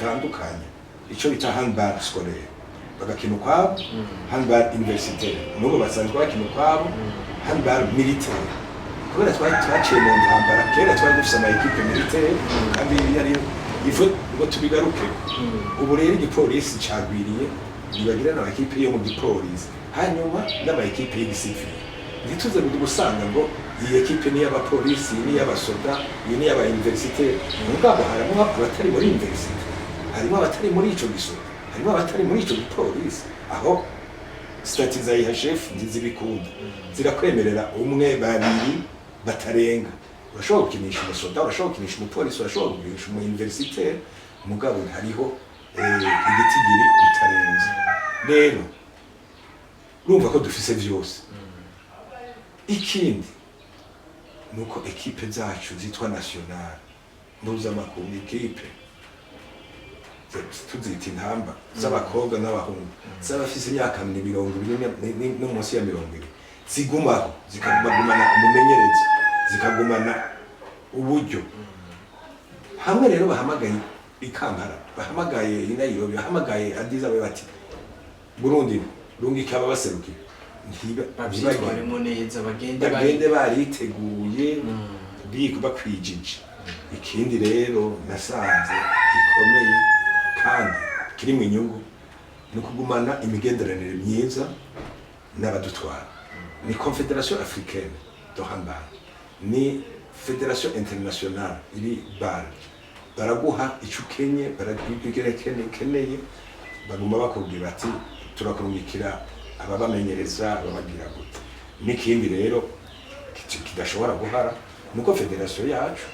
twotandukanya ico bita handball scolaire, bagakina ukwabo, handball universitaire n'ubu basanzwe bakina ukwabo, handball militaire, kubera twari twaciye mu ntambara. Kera twari dufise ama équipe militaire, kandi yari ifu ngo tubigaruke. Ubu rero igipolisi cagwiriye, nibagira n'ama équipe yo mu gipolisi, hanyuma n'ama équipe y'igisivili. Ntituze gusanga ngo iyi équipe ni iy'abapolisi, iyi ni iy'abasoda, iyi ni iy'aba universitaire. Mugabo harimo abatari muri université, harimo abatari muri ico gisoda, harimo abatari muri ico gipolisi. Aho statuts za IHF ntizibikunda, zirakwemerera umwe, babiri batarenga. Urashobora gukinisha umusoda, urashobora gukinisha umupolisi, urashobora gukinisha umu universitaire, mugabo hariho igitigiri utarenze. Rero urumva ko dufise vyose. Ikindi nuko équipe zacu zitwa nationale, mpuzamakungu, équipe tuzita intamba z'abakobwa n'abahungu z'abafise imyaka 20 no munsi ya 20, zigumaho, zikagumana umumenyereza, zikagumana uburyo. Hamwe rero bahamagaye i Kampala, bahamagaye i Nairobi, bahamagaye Addis Ababa, bati: "Burundi, rungika ababaserukira." Bavyitwaremo neza, bagende. Bagende bariteguye, bakwijije. Ikindi rero nasanze gikomeye kandi kirimo inyungu ni ukugumana imigenderanire myiza n'abadutwara, ni Confédération africaine de handball, ni fédération internationale iri bal. Baraguha icyo ukenye, baraguha ukeneye, baguma bakubwira bati: "Turakurungikira ababamenyereza, ababagira gute." N'ikindi rero kidashobora guhara nuko fédération yacu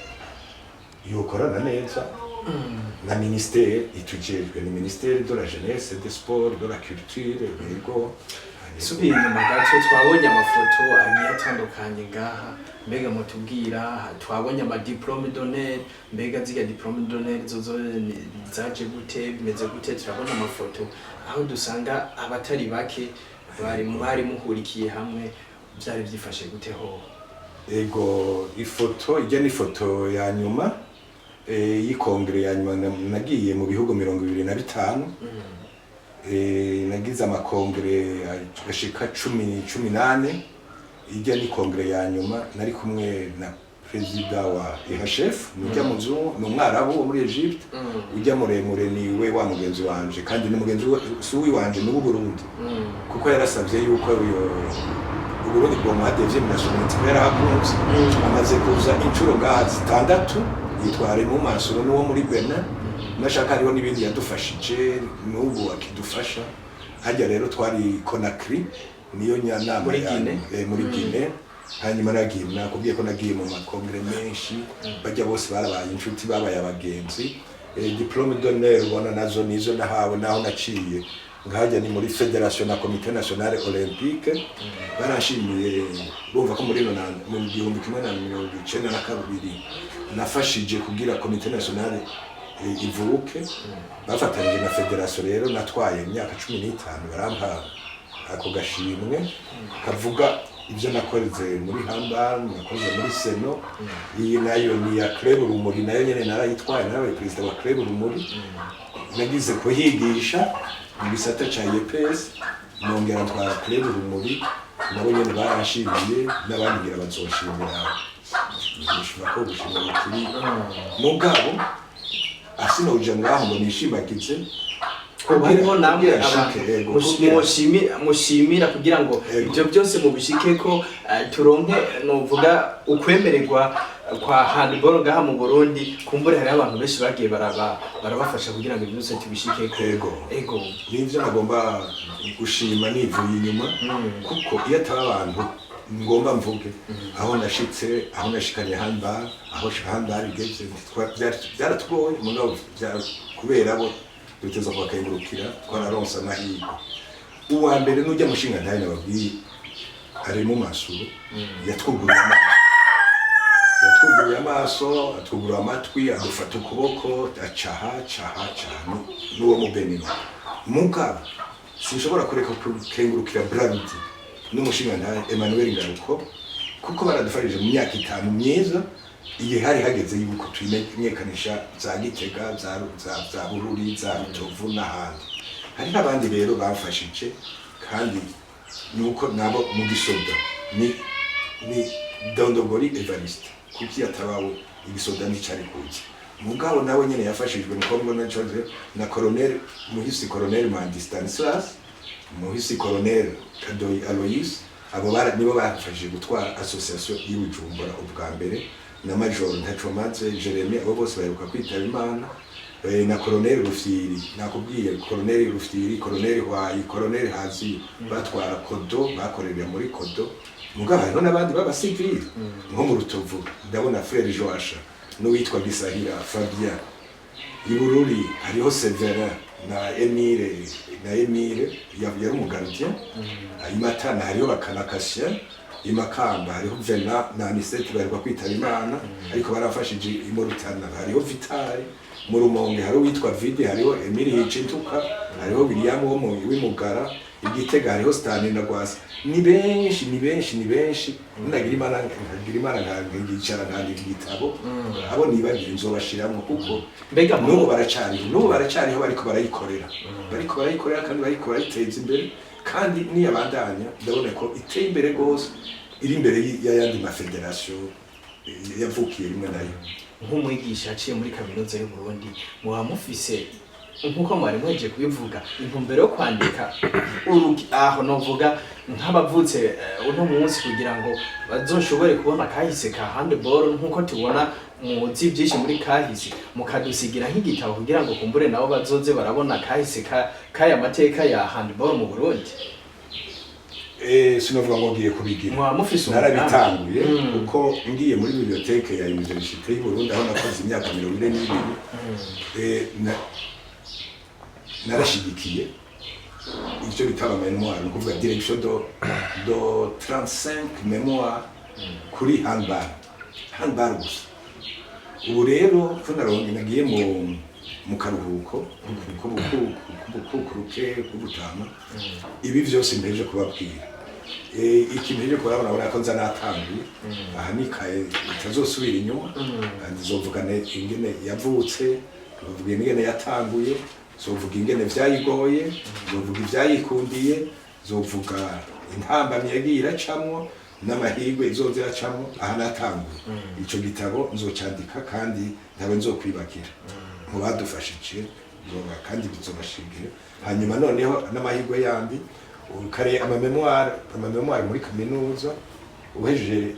yokorana neza na ministère itujejwe, ni ministère de la Jeunesse, des Sports, de la Culture, yego. Subiye inyuma gato, twabonye amafoto agiye atandukanye ngaha. Mbega mutubwira, twabonye ama diplôme d'honneur, mbega zirya diplôme d'honneur zozo zaje gute, bimeze gute? Turabona amafoto aho dusanga abatari bake bari muhurikiye hamwe. Byari byifashe gute ho? Ego, ifoto ijya ni ifoto ya nyuma y'i congrès ya nyuma. Nagiye mu bihugu 25. Nagize ama congrès ashika 18. Ijya ni congrès ya nyuma, nari kumwe na perezida wa IHF, nujya muzungu, ni umwarabu wo muri Egypte. Ujya muremure ni we wa mugenzi wanje, kandi ni mugenzi si uwiwanje, ni uw'Uburundi, kuko yarasabye yuko uyo Uburundi bwomuha deuxième nationalité, ko yarahakunze, amaze kuza inshuro ngaha zitandatu. Yitwa Remo Mansuro, n'uwo muri Benin. Nashaka hariho n'ibindi yadufashije, n'ubu akidufasha. Hajya rero twari Conakry, niyo nyanama Muri Guinée? Muri Guinée. Hanyuma nagiye, nakubwiye ko nagiye mu ma congrès menshi, bajya bose barabaye inshuti, babaye abagenzi. Diplôme d'honneur ubona nazo nizo nahawe naho naciye nkajya ni muri fédération na Comité national olympique, baranshimiye. Bumva ko muri mu 1992 nafashije kugira Comité national ivuke, bafatanyije na fédération. Rero natwaye imyaka 15, barampa ako gashimwe kavuga ibyo nakoze muri handball, nakoze muri seno. Iyi nayo ni ya Club Rumuri, nayo nyene narayitwaye, narabaye perezida wa Club Rumuri. Nagize kuhigisha mu gisata ca IEPS, nongera ntwara Club Rumuri, nabo nyene baranshimiye, n'abandi ngira bazoshimira. Nishima ko gushimira bikiri, mugabo asinoja ngaho ngo nishimagize. Hariho namwe kugira nshike, yego, mushimira kugira ngo ibyo byose mubishike ko turonke novuga ukwemererwa kwa handball ngaha mu Burundi. Kumbure hariho abantu benshi bagiye barabafasha kugira ngo ibyo byose tubishike ko. Yego. Ego. Nivyo nagomba gushima nivuye inyuma, kuko iyo atari abantu ngomba mvuge, aho nashitse, aho nashikanye handball, aho handball igeze, byaratugoye, mugabo kubera bo duteza kubakengurukira, twararonse amahirwe. Uwa mbere n'ujya mushinga ntayo nababwiye, arimo Masuro, yatwuguruye amaso, yatwuguruye amaso, atwugurura amatwi, adufata ukuboko, acaha caha caha n'uwo mu Benin. Mugabo sinshobora kureka gukengurukira Brarudi n'umushinga Emmanuel Ngaruko, kuko baradufashije mu myaka 5 myiza. Igihe hari hageze yuko tumenyekanisha za Gitega, za Bururi, za Rutovu n'ahandi. Hari n'abandi rero bamfashije, kandi nuko nabo mu gisoda ni Dondogori Evariste, kuki yatabawe igisoda nticari kuza. Mugabo nawe nyene yafashijwe nuko mbona na colonel muhisi, colonel Mandi Stanislas, muhisi colonel Kadoyi Alois. Abo bara nibo bafashije gutwara association y'Ibujumbura ubwa mbere, na Major Ntacomaze Jeremy. Abo bose baheruka kwitaba Imana. Na colonel Rufyiri, nakubwiye colonel Rufyiri, colonel Hwayi, colonel Hazi, batwara Kodo, bakorera muri Kodo. Mugabo hariho n'abandi b'abasivili nko mu Rutovu, ndabona Frère Joasha n'uwitwa Gisahira Fabien. I Bururi hariho Severin na Emile, na Emile yari umugardien. I Matana hariho Bakanakasien. I Makamba hariho Vena na Anisete, baheruka kwitaba Imana, ariko barafashije. I Murutana hariho Vitali. Mu Rumonge hariho uwitwa Vidi, hariho Emile Hicintuka, hariho William wo mu w'Imugara. I Gitega hariho Stani na Gwasa. Ni benshi, ni benshi, ni benshi. Nagira Imana, nkagira Imana nkicara nkandika igitabo, abo nibagiye nzobashiramwo, kuko Mbega n'ubu baracariho, n'ubu baracariho, bariko barayikorera kandi bariko barayiteza imbere. Kandi niyabandanya ndabona ko iteye imbere rwose, iri imbere y'ayandi mafederasiyo yavukiye rimwe nayo. Nk'umwigisha yaciye muri Kaminuza y'u Burundi, muba mufise, nk'uko mwari mweje kubivuga, intumbero yo kwandika urugi aho novuga nk'abavutse uno munsi, kugira ngo bazoshobore kubona kahise ka handball, nk'uko tubona muzi byinshi muri kahise, mukadusigira nk'igitabo kugira ngo kumbure nabo bazoze barabona kahise ka kaya mateka ya handball mu Burundi? Sinovuga ngo ngiye kubigira. Muba mufise umugambi? Narabitanguye, kuko ngiye muri bibliothèque ya Université y'u Burundi, aho nakoze imyaka 42, narashigikiye icyo bita ama mémoire, ni ukuvuga direction de 35 mémoire kuri handball, handball gusa. Ubu rero ko naronke nagiye mu karuhuko k'ubukukuruke k'ubutama, ibi vyose mpeje kubabwira, iki mpeje kubabona, urabona ko nza natanguye aha, nikaye itazosubira inyuma. Nzovuga ingene yavutse, nzovuga ingene yatanguye, nzovuga ingene vyayigoye, nzovuga ivyayikundiye, nzovuga intambamyi yagiye iracamwo n'amahirwe izoza iracamwo. Aha natanguye ico gitabo, nzocandika kandi ntawe nzokwibakira mu badufashije, nzoba kandi bizobashingira. Hanyuma noneho n'amahirwe yandi kare, ama mémoire muri kaminuza,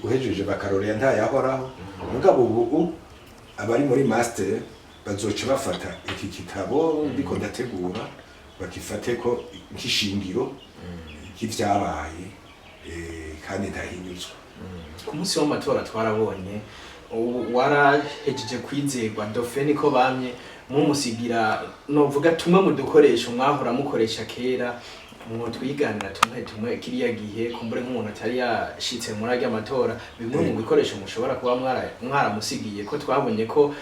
uhejeje baccalauréat ntayahoraho. Mugabo ubu abari muri master bazoca bafata iki gitabo ndiko ndategura, bakifate ko nk'ishingiro ry'ivyabaye, kandi ntahinyuzwa. Ku munsi w'amatora twarabonye ubu warahejeje kwizerwa dauphin ko bamye mumusigira, novuga tumwe mu dukoresho mwahora mukoresha kera. Mwotwiganira tumwe tumwe kiriya gihe, kumbure nk'umuntu atari yashitse muri arya matora, bimwe mu bikoresho mushobora kuba mwaramusigiye, ko twabonye ko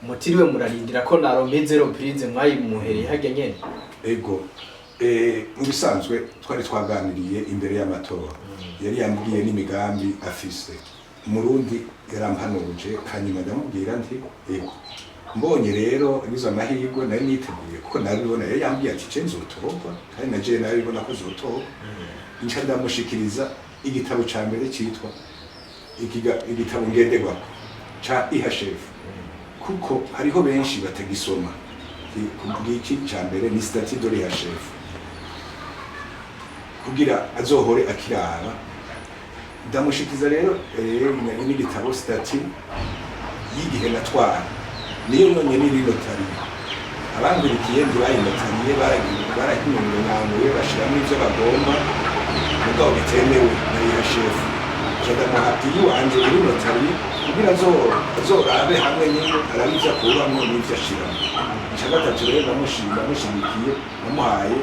mutiriwe murarindira ko na remise reprise mwayimuhereye harya nyene? Ego, mu bisanzwe twari twaganiriye imbere y'amatora, yari yambwiye n'imigambi afise. Umurundi yarampanuje, hanyuma ndamubwira nti ego. Mbonye rero ngize amahirwe, nari niteguye kuko nabibona. Yari yambwiye ati: "Je nzotorwa," kandi na jewe nabibona ko zotorwa. Nca ndamushikiriza igitabo ca mbere citwa igitabo ngenderwako ca IHF, kuko hariho benshi batagisoma. Ngiki ca mbere ni statut de l'IHF, kugira azohore akiraba. Ndamushikiza rero n'igitabo statut y'igihe natwara, niyo yonyene iri notariye. Abangurikiye ntibayinotariye, barahinyunganguye bashiramo ivyo bagomba, mugabo bitemewe na IHF. Nca ndamuha iyiwanje iri notariye kugira azorabe hamwe nyine, arabe ivyo akuramwo n'ivyo ashiramo. Ica gatatu rero ndamushigikiye, namuhaye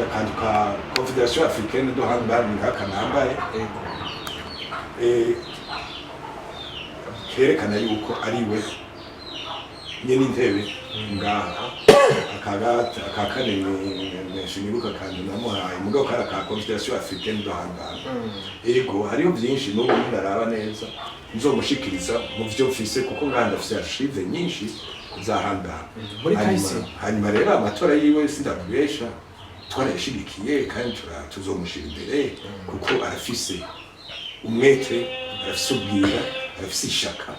akantu ka Confédération Africaine de Handball, ngaka nambaye, kerekana yuko ari we nyene intebe ngaha. Aka kane sinibuka akantu namuhaye, mugabo kari aka Confédération Africaine de Handball. Ego, hariho byinshi n'ubu ndaraba neza. Nzomushikiriza mu vyo mfise, kuko ngaha ndafise archive nyinshi za handball. Muri kahise. Hanyuma rero amatora yiwe, sindakubesha, twarayashigikiye kandi tuzomushira imbere, kuko arafise umwete, arafise ubwira, arafise ishaka.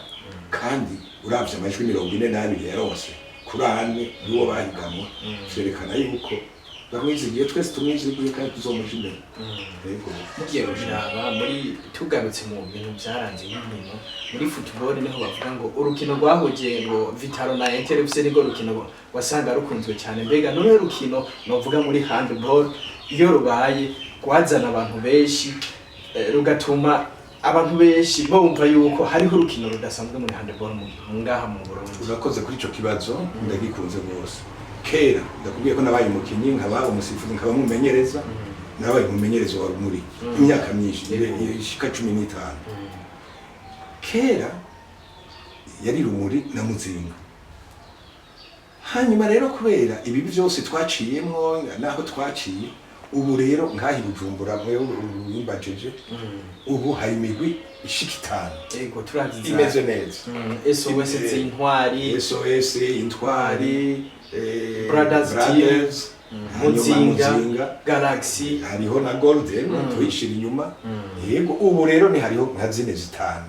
Kandi uravye amajwi 42 yaronse kuri 4 y'uwo bahiganwa, vyerekana yuko bamwizigiye. Twese tumwizigiye kandi tuzomuja imbere. Yego. Mugiye kuraba muri, tugarutse mu bintu byaranze nk'inkino, muri football niho bavuga ngo urukino rwahuje ngo Vital'O na Inter FC nirwo rukino wasanga rukunzwe cyane. Mbega n'uruhe rukino novuga muri handball iyo rubaye rwazana abantu benshi, rugatuma abantu benshi bumva yuko hariho urukino rudasanzwe muri handball ngaha mu Burundi? Urakoze kuri ico kibazo, ndagikunze rwose. Kera ndakubwiye ko nabaye umukinyi, nkaba umusifuzi, nkaba mumenyereza. Nabaye umumenyereza wa Rumuri imyaka myinshi ishika 15. Kera yari Rumuri na Muzinga. Hanyuma rero kubera ibi byose twaciyemwo naho twaciye, ubu rero nkahi Bujumbura, mwewe ubimbajije, ubu hari imigwi ishika 5 Ego, turazi imeze neza. SOS z'Intwari. SOS Intwari, Brothers. Brothers, hanyuma Muzinga. Muzinga. Galaxy. Hariho na Golden tuyishira inyuma. Yego, ubu rero ni hariho nka zine, zitanu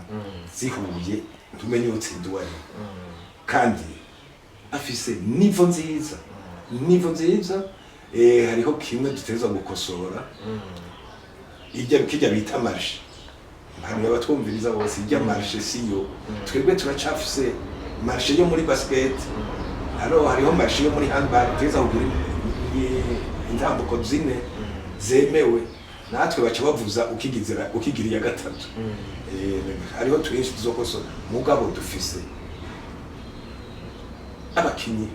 zihuye, ntumenye utsinda uwo ari we. Kandi afise niveau nziza, niveau nziza. Hariho kimwe dutegerezwa gukosora, ijya kijya bita marche. Hanyuma abatwumviriza bose, ijya marche siyo. Twebwe turacafise marche yo muri basket, hariho marche yo muri handball. Tuza kugira intambuko zine zemewe, natwe baca bavuza ukigizira ukigira iya gatatu. Hariho twinshi tuzokosora, mugabo dufise abakinyi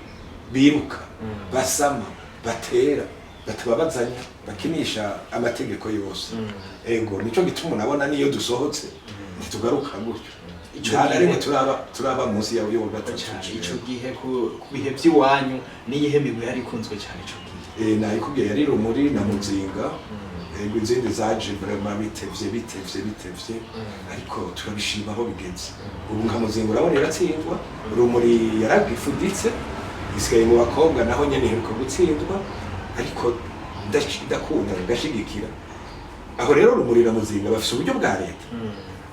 biruka, basama, batera, batababazanya, bakinisha amategeko yose. Ego, nico gituma unabona niyo dusohotse ntitugaruka gutyo. Ico Nta na rimwe turaba munsi yawe yo gatatu. Cyane ico gihe, ku bihe by'iwanyu, niyihe migwi yari ikunzwe cyane ico gihe? Nayikubwiye, yari Rumuri na Muzinga. Ego, izindi zaje vraiment bitevye, bitevye, bitevye, ariko turabishima aho bigeze ubu. Nka Muzinga urabona iratsindwa, Rumuri yaragifuditse, isigaye mu bakobwa naho nyene iheruka gutsindwa, ariko ndakunda ngashigikira. Aho rero Rumuri na Muzinga bafise uburyo bwa leta,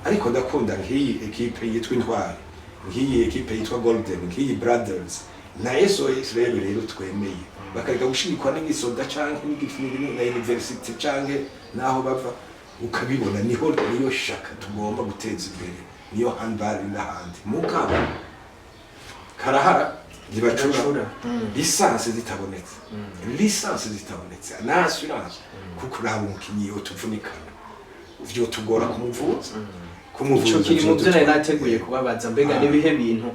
ariko ndakunda nk'iyi ekipe yitwa Intwari, nk'iyi ekipe yitwa Golden, nk'iyi Brothers na SOS. Rero twemeye bakareka gushigikwa n'igisoda canke na university canke naho bava, ukabibona niho niyo shaka tugomba guteza imbere, niyo handball n'ahandi. Mugabo karahara ntibacura. Ntibacura. Licence zitabonetse, licence zitabonetse na assurance, kuko uraba umukinyi yotuvunikana vyotugora kumuvuza, kumuvuza. Ico kiri mu byo nari vyodutwara. nateguye kubabaza. Mbega nibihe bintu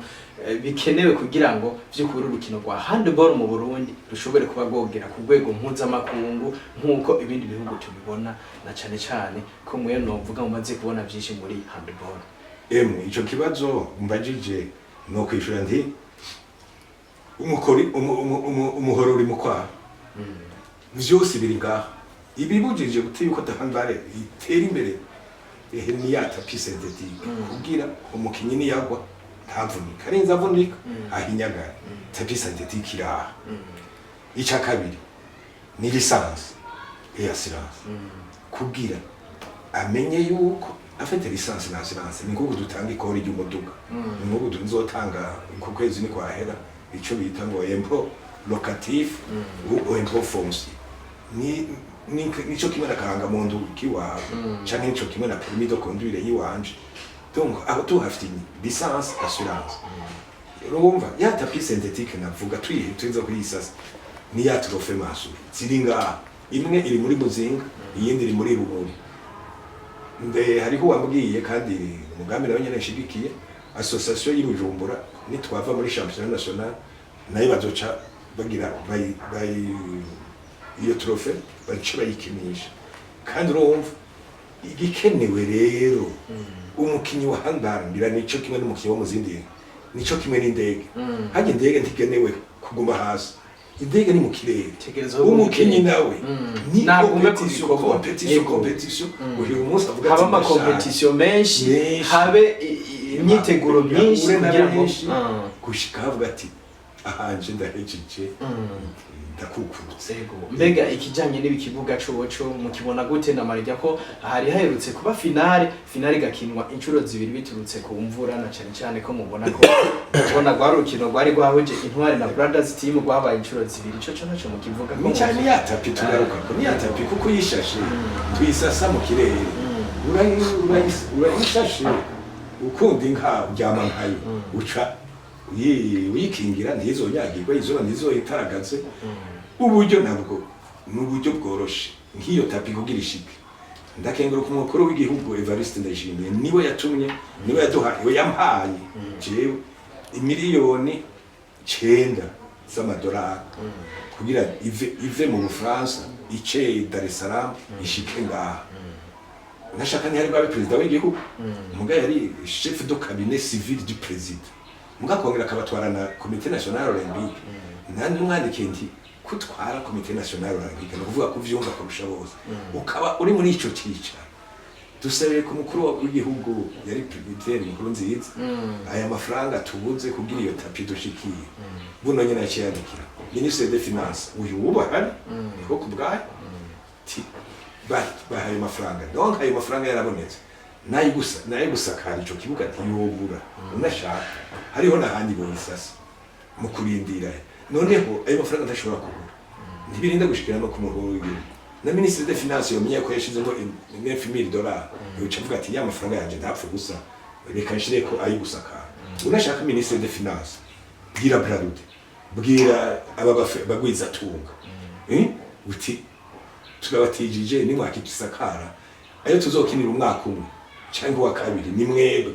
bikenewe kugira ngo vy'ukuri urukino rwa handball mu Burundi rushobore kuba rwogera ku rwego mpuzamakungu nk'uko ibindi bihugu tubibona, na cane cane ko mwe novuga mumaze kubona vyinshi muri handball? Emwe, ico kibazo mbajije no kwishura nti umukori umuhoro uri mu kwaha. Vyose biri ngaha. Ibibujije gute yuko handball itera imbere? Ehe, ni ya tapis synthétique, kugira umukinyi niyagwa ntavunike, arinze avunika ahinyagara. Tapis synthétique iraha. Ica kabiri ni licence et assurance, kugira amenye yuko afite licence na assurance. Ni nkuko dutanga ikori ry'umuduga, ni nkuko nzotanga ku kwezi ni kwahera ico bita ngo impôt locatif ou impôt foncier. Ni nico kimwe na karangamuntu kiwawe canke nico kimwe na permis de conduire yiwanje. Donc aho tuhafite licence, assurance, urumva ya tapis synthétique navuga tuyihe tuza kuyisasa, ni ya trophée masu ziri ngaha. Imwe iri muri Muzinga, iyindi iri muri Rumuri. Nde hariho uwambwiye, kandi umugambi nawe nyene nshigikiye, association y'i Bujumbura, nitwava muri championnat national nayo bazoca bagira bayi iyo trophée bace bayikinisha. Kandi urumva igikenewe rero, umukinyi wa handball ngira nico kimwe n'umukinyi wo mu zindi, nico kimwe n'indege. Harya indege ntigenewe kuguma hasi. Indege ni mu kirere. Tegereza ahubwo Umukinyi mu kirere. nawe ni Nagume ku compétition, bikorwa. compétition, compétition, uyu munsi avuga Habe ati ndashaka. ama compétitions menshi, Menshi. habe imyiteguro myinshi Ahure na kugira ngo benshi, gushika avuga ati ahanje ndahejeje, ndakukurutse. Ego. Mbega ikijanye n'ikibuga coco mukibona gute, na marijya ko hari haherutse kuba finale, finale igakinwa inshuro zibiri biturutse ku mvura, na cane cane ko mubona ko ubona rwari urukino rwari rwahuje Intwari na Brothers Team rwabaye inshuro zibiri, ico co naco mukivuga ko Ni cyane ya tapis tugaruka ko ni ya tapis, kuko uyishashe tuyisasa mu kirere. Urayishashe ukunda inka uryama nkayo, uca uyikingira ntizonyagirwe izuba, ntizoyitaragaze. Uburyo nabwo ni uburyo bworoshe nk'iyo tapis kugira ishike. Ndakenguruka umukuru w'igihugu Evariste Ndayishimiye, niwe yatumye, niwe yaduhaye, we yampaye jewe 9 miliyoni z'amadolari kugira ive mu Bufaransa ice Dar es Salaam ishike ngaha. Nashaka ntiyari bwabe perezida w'igihugu, muga yari chef de cabinet civil du président, muga kongera akabatwara na Comité national olympique. Nani umwandikiye nti kutwara Comité national olympique ni ukuvuga kuvyumva kurusha bose, ukaba uri muri ico cicaro, dusabe ku mukuru w'igihugu yari Pierre Nkurunziza aya mafaranga tubuze kugira iyo tapis dushikiye. Buno nyene yaciye yandikira ministre des finances uyu wuba hari niko kubwayo ti bahaye amafaranga. Donc ayo mafaranga yarabonetse, nayo gusa nayo gusakara ico kibuga ntiyobura. Unashaka hariho n'ahandi boyisasa mu kurindira. Noneho ayo mafaranga ntashobora kubura, ntibirinda gushikira no ku mukuru w'igihugu. Na ministre des finances yomenya ko yashizemo 9 000 dollars, yoca avuga ati ya mafaranga yanje ntapfe gusa, reka nshireko ayo gusakara. Unashaka ministre des finances, bwira Brarudi, bwira aba bagwizatunga, uti turabatijije nimwakisakara ayo tuzokinira umwaka umwe cyangwa uwa kabiri, ni mwebwe.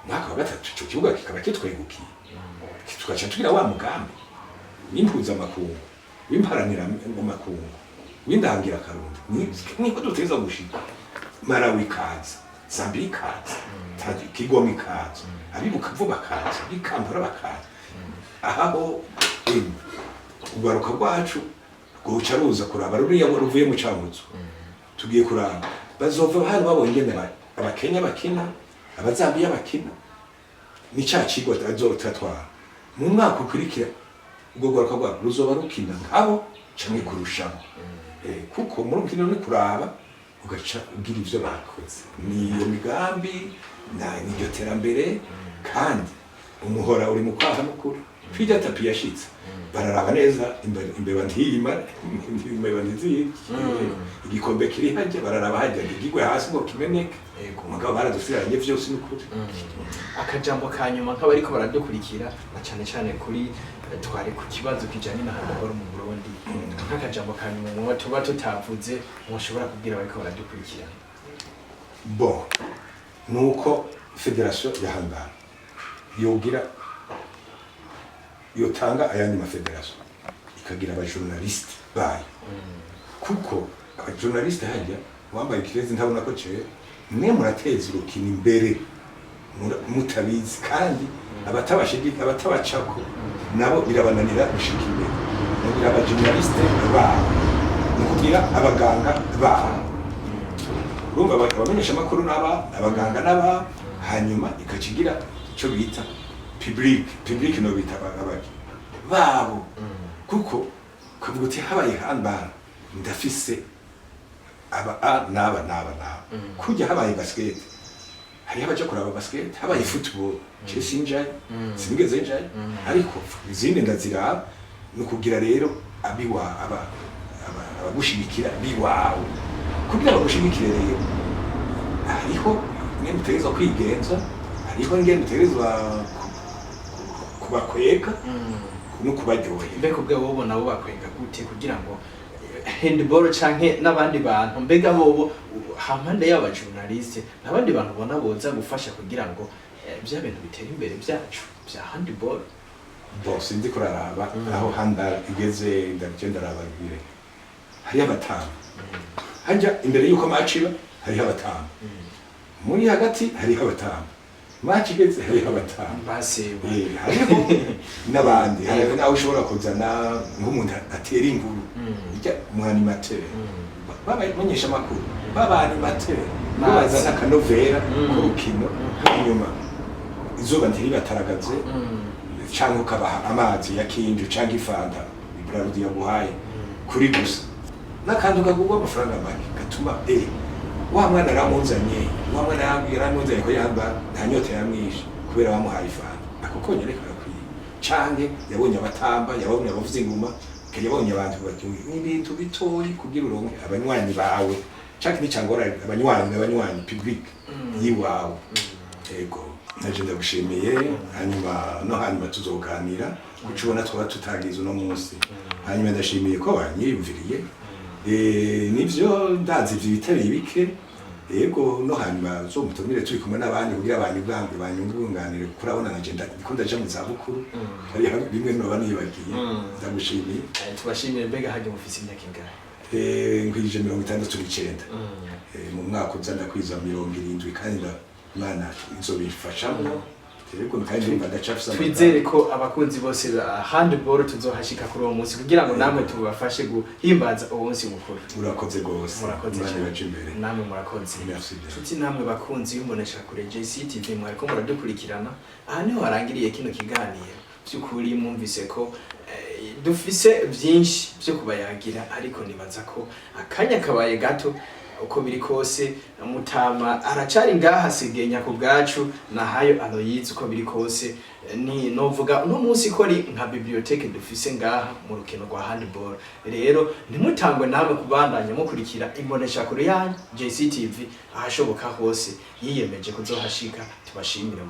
Umwaka wa gatatu ico kibuga kikaba kitwegukiye, tugaca tugira wa mugambi w'impuzamakungu, w'imparanira mu makungu, w'indangira karundi. Niko duteza gushika. Malawi ikaza, Zambia ikaza, Kigoma ikaza, abibuka bakaza, abikampara bakaza, ahaho urwaruka rwacu rwoca ruza kuraba ruriya ruvuye mu Cankuzo. Tugiye kuraba bazova hano babonye ingene Abakenya bakina, Abazambiya bakina. Ni ca cigwa azotatwara mu mwaka ukurikira. Ubwo rwaruka rwabo ruzoba rukina nkabo canke kurushaho. Kuko muri mukino ni kuraba ugaca ugira ivyo bakoze, niyo migambi n'iryo terambere. Kandi umuhora uri mu kwaha n'ukuri twirya tapis yashitse, bararaba neza imbeba ntiyimare, imbeba ntiziye igikombe kiri hajya, bararaba hajya ntigigwe hasi ngo kimeneke. Mugabo baradusigaranye vyose n'ukuri. Akajambo ka nyuma nk'abariko baradukurikira, na cane cane kuri twari ku kibazo kijanye na handball mu Burundi, nk'akajambo ka nyuma mwoba tuba tutavuze mwoshobora kubwira abariko baradukurikira? Bon, nuko fédération ya handball yogira yotanga ayandi ma fédérations ikagira aba journalistes bayo, kuko aba journalistes hajya wambaye ikirezi ntabona ko cera, mwe murateza urukino imbere mutabizi, kandi abatabacako nabo birabananira gushika imbere. Mugira aba journalistes babo, ni kugira abaganga babo, urumva abamenyesha amakuru n'aba abaganga n'aba, hanyuma ikaca igira icyo bita public. Public no bita abaki babo, kuko ukavuga uti habaye handball ndafise aba a n'aba n'aba n'aba. Kujya habaye basket hariho abaja kuraba basket, habaye football je sinjayo, sinigeze njayo, ariko izindi ndaziraba. Ni ukugira rero abiwa abagushigikira biwawe. Kugira bagushigikire rero hariho ingene utegerezwa kwigenza, hariho ingene utegerezwa kubakwega no kubaryohera. Mbega ubwo bobo nabo bakwega gute kugira ngo handball canke n'abandi bantu, mbega bobo hampande y'aba journaliste n'abandi bantu ubona boza gufasha kugira ngo bya bintu bitera imbere byacu bya handball? Bon, sinzi kuraraba aho handball igeze, ndabyo ndaraba bire hariho abatanu hajya imbere y'uko match iba, hariho abatanu muri hagati, hariho abatanu. Match igeze, hariho abatamba. Basiba. Hariho n'abandi, hariho nawe ushobora kuzana nk'umuntu atera inkuru, ijya mu animateur, babamenyesha amakuru, baba animateur, bazana akanovera k'urukino inyuma, izuba ntiribataragaze, cyangwa ukabaha amazi ya Kinju cyangwa ifanta Brarudi yaguhaye kuri gusa, n'akantu kagurwa amafaranga make gatuma wa mwana aramunzanye, wa mwana yaramunzanye ko yamba nta nyota yamwishe kubera bamuhaye ifanta, ako konyene karakwiye. Canke yabonye abatamba, yabonye abavuza ingoma, yabonye abantu baryohe. Ni ibintu bitoyi kugira uronke abanywanyi bawe, canke nicangora abanywanyi n'abanywanyi, public yiwawe. Ego, naje ndagushimiye. Hanyuma no hanyuma tuzoganira kuco ubona twaba tutagize uno munsi. Hanyuma ndashimiye ko wanyiyumviriye. Nivyo, ndazi ivyo bitari bike. Yego, no hanyuma uzomutumire turi kumwe n'abandi kugira banyugange, banyungunganire, kuko urabona nanje ndiko ndaja mu zabukuru, hariho bimwe noba nibagiye. Ndagushimiye. Tubashimire. Mbega hajya mufise imyaka ingahe? Nkwije 69. Mu mwaka uza ndakwiza 70, kandi Imana izobifashamwo. Yego, kandi ndumva ndacafise amagara. Twizere ko abakunzi bose ba handball tuzohashika kuri uwo munsi kugira ngo namwe tubafashe guhimbaza uwo munsi mukuru. Urakoze gose. Murakoze Imana cyane. ibace imbere. Namwe murakoze. Merci bien. Nshuti namwe bakunzi y'imbonesha kure JCTV mwariko muradukurikirana, aha niho harangiriye kino kiganiro. By'ukuri mwumvise ko dufise byinshi byo kubayagira, ariko nibaza ko akanya kabaye gato. Uko biri kose, mutama aracari ngaha, sigenya ku bwacu nahayo Aloyizi. Uko biri kose, ni novuga uno munsi ko ari nka bibliothèque dufise ngaha mu rukino rwa handball. Rero ntimutangwe namwe kubandanya mukurikira imboneshakure yanyu JCTV ahashoboka hose, yiyemeje kuzohashika. Tubashimire.